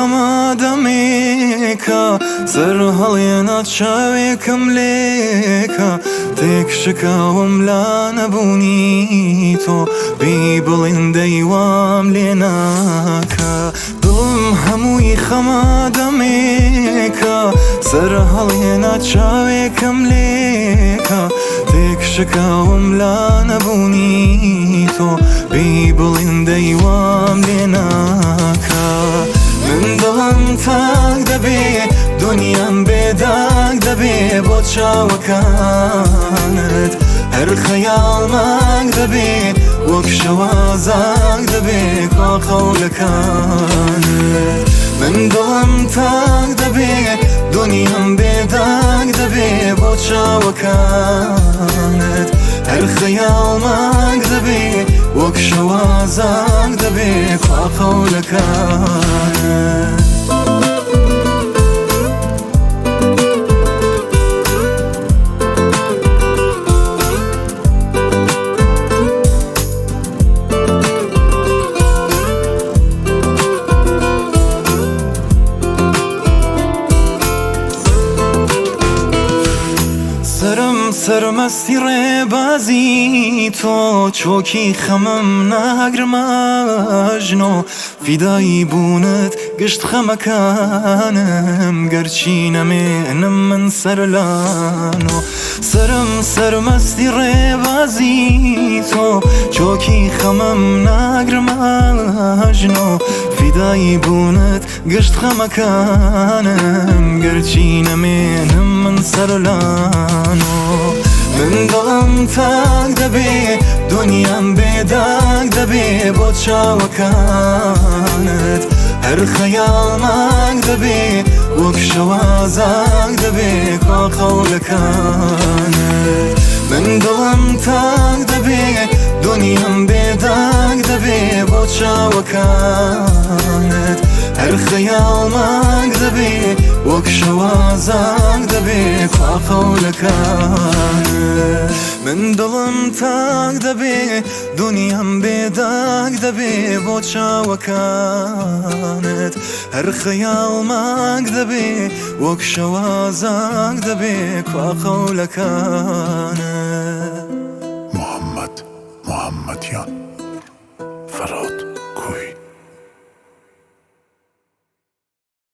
خەمە دەمێکە، سەر هەڵێنا چاوێکم لێکە، تێک شکاوم لا نەبوونی تۆ، بی بڵندەی وام لێ ناکە. دڵم هەمووی خەمە دەمێکە، سەر هەڵێنا چاوێکم لێکە، تێک شکاوم لا نەبوونی تۆ، بی بڵندەی وام لێ ناکە. من دڵم تاک دەبێ، دنیام بێداگ دەبێ بۆ چاوەکانت، هەر خەیاڵ مانگ دەبێ وەک شەوازاک دەبێ کوا قەولەکانت. من دڵم تاک دەبێ، دنیام بێداگ دەبێ بۆ چاوەکانت، هەر خەیاڵ مانگ دەبێ وەک شەوازاک دەبێ کوا قەولەکانت. سەرم سەرمەستی ڕێبازی تۆ، چۆکی خەمم ناگرمەژنۆ، فیدایی بوونت گشت خەمەکانم، گەرچی نەمێنم من سەرلانۆ. سەرم سەرمەستی ڕێبازی تۆ، چۆکی خەمم ناگرمەژنۆ، فیدایی بوونت گشت خەمەکانم، گەرچی نەمێنم من سەرلانۆ. من دڵم تاک دەبێ، دنیام بێداگ دەبێ بۆ چاوەکانت، هەر خەیاڵ مانگ دەبێ وەک شەوازاک دەبێ کوا قەولەکانت. من دڵم تاک دەبێ، دنیام بێداگ دەبێ بۆ چاوەکانت، هەر خەیاڵ مانگ دەبێ وەک شەوازاک دەبێ کوا قەولەکانت. من دڵم تاک دەبێ، دنیام بێداگ دەبێ بۆ چاوەکانت، هەر خەیاڵ مانگ دەبێ وەک شەوازاک دەبێ کوا قەولەکانت. محەممەد محەممەدیان، فەرهاد.